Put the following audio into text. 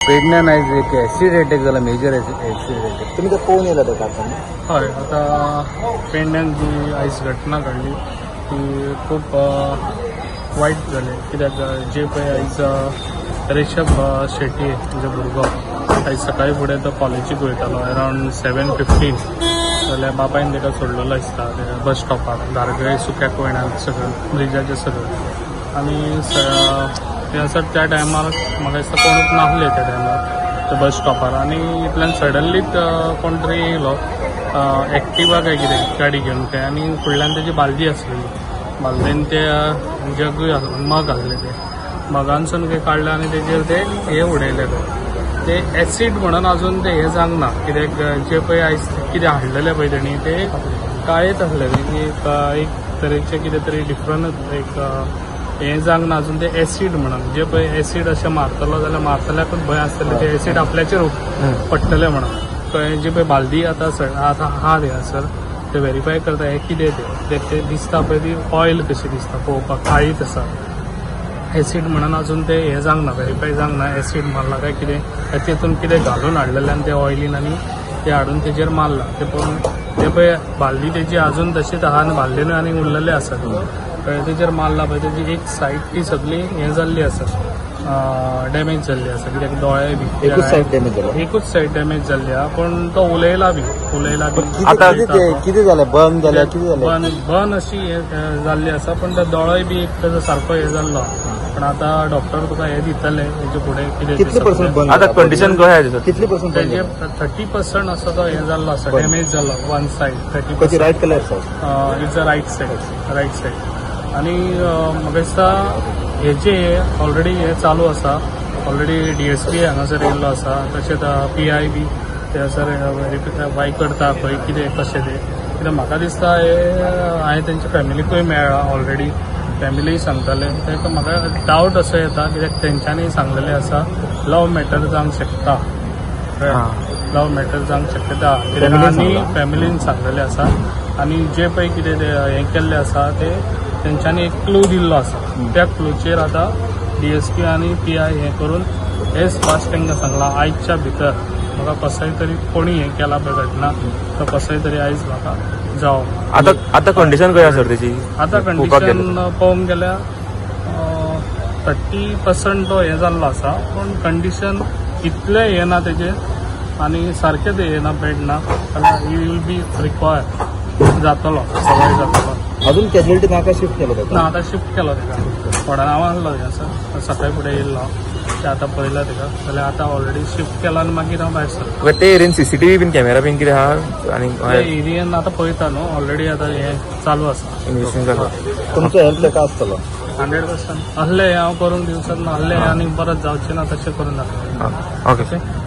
पेडण्यान आयज एक acid attack जाला, मेजर एसिड अटॅक. तुमी ते पळोवन येयला ते काचान? हय, आतां पेडण्यान जी आयज घटना घडली ती खूब वायट जालें. कित्याक जे पळय आयज ऋषभ शेट्टी म्हणजे भुरगो आयज सकाळी फुडें तो कॉलेजीक वयतालो अरावंड 7:15 जाल्यार बापायन ताका सोडलेलो दिसता बस स्टॉपार धारगळे सुक्या कोयणान सगळं ब्रिजाचे सगळं. आनी थंयसर त्या टायमार म्हाका दिसता कोणूच नासले त्या टायमार त्या बस स्टॉपार. आनी इतल्यान सडनलीच कोण तरी येयलो एक्टिवा काय कितें गाडी घेवन काय, आनी फुडल्यान तेजी बालदी आसलेली, बालदेन ते जगूय मग आसले, ते मगानसून काय काडले आनी तेजेर ते हे उडयले. ते एसिड म्हणून अजून ते हे जावंक ना, कित्याक जे पळय आयज कितें हाडलेलें पळय तेणी ते काळेच आसलेलें, एक तरेचें कितें तरी डिफरंट एक हें जावंक ना अजून. ते एसिड म्हणून जे पळय एसिड अशें मारतलो जाल्यार मारतल्याकूच भंय आसतलें ते एसिड आपल्याचेर पडटलें म्हणून. कळ्ळें? जी पळय बालदी आतां आतां आहा थंयसर ते वेरीफाय करता हें कितें तें, तें दिसता पळय ती ऑयल कशी दिसता पळोवपाक, काळीच आसा. एसिड म्हणून अजून ते हें जावंक ना, वेरीफाय जावंक ना एसिड मारला काय कितें, तितून कितें घालून हाडलेलें आनी ते ऑयलीन आनी ते हाडून तेजेर मारला. ते पळोवन ते पळय बालदी तेजी अजून तशीच आहा आनी बालदेनूय आनी उरलेले आसा. कळ्ळें? तेजेर मारला पळय तेजी एक सायड ती सगळी हें जाल्ली आसा, डॅमेज जाल्ली आसा. कित्याक दोळे बी एकूच सायड डॅमेज जाली, एकूच सायड डॅमेज जाल्ली आहा. पूण तो उलयला बी, उलयला बी. आतां कितें जालें? बर्न जालें? कितें जालें? बर्न अशी जाल्ली आसा, पूण तो दोळोय बी एक तेजो सारको हें जाल्लो. पण आता डॉक्टर तुका हे दितले हेजे फुडें कितें. कितले पर्संट बर्न आता कंडिशन कशें आसा? कितले पर्संट तेजे 30% असो तो हें जाल्लो आसा, डॅमेज जाल्लो वन सायड 30%. रायट का left side? It's a right side, right side. आनी म्हाका दिसता हेजे ऑलरेडी हे चालू आसा, ऑलरेडी DSP हांगासर येयल्लो आसा, तशेंच PI बी थंयसर वेरीफाय करता खंय कितें कशें तें. कित्याक म्हाका दिसता हे हांवें तेंच्या फॅमिलीकूय मेळ्ळा ऑलरेडी, फॅमिली सांगताले. ताका म्हाका डावट असो येता कित्याक तेंच्यांनी सांगलेलें आसा लव मॅटर जावंक शकता, लव मॅटर जावंक शकता आनी फॅमिलीन सांगलेलें आसा. आनी जे पळय कितें हें केल्लें आसा ते तेंच्यांनी एक क्लू दिल्लो आसा, त्या क्लूचेर आतां DSP आनी PI हें करून एज फास्ट तांकां सांगलां आयच्या भितर म्हाका कसोय तरी कोणी हें केला पळय घटना तो कसोय तरी आयज म्हाका जावं. आतां आतां कंडिशन कशी आसा तेजी? आतां कंडिशन पळोवंक गेल्यार 30% तो हें जाल्लो आसा, पूण कंडिशन इतलें हें ना तेजेर आनी सारकें तें हें ना, बेड ना, जाल्यार he will be require जातलो, सवाय जातलो. अजून कॅज्युअलिटी नाका शिफ्ट केलो ना? आतां शिफ्ट केलो ताका, वडानांव आहलो थंयसर सकाळी फुडें येयल्लो ते आतां पळयला ताका, जाल्यार आतां ऑलरेडी शिफ्ट केला आनी मागीर हांव भायर सरलो. ते एरियन CCTV बीन कॅमेरा बीन कितें आहा? आनी ते एरियन आतां पळयता न्हू, ऑलरेडी आतां हें चालू आसा, इन्वेस्टिगेशन. तुमचो हेल्प ताका आसतलो 100%. आहले हांव करूंक दिवचो ना, आहले आनी परत जावचें ना तशें करून दाखयतलें. ओके.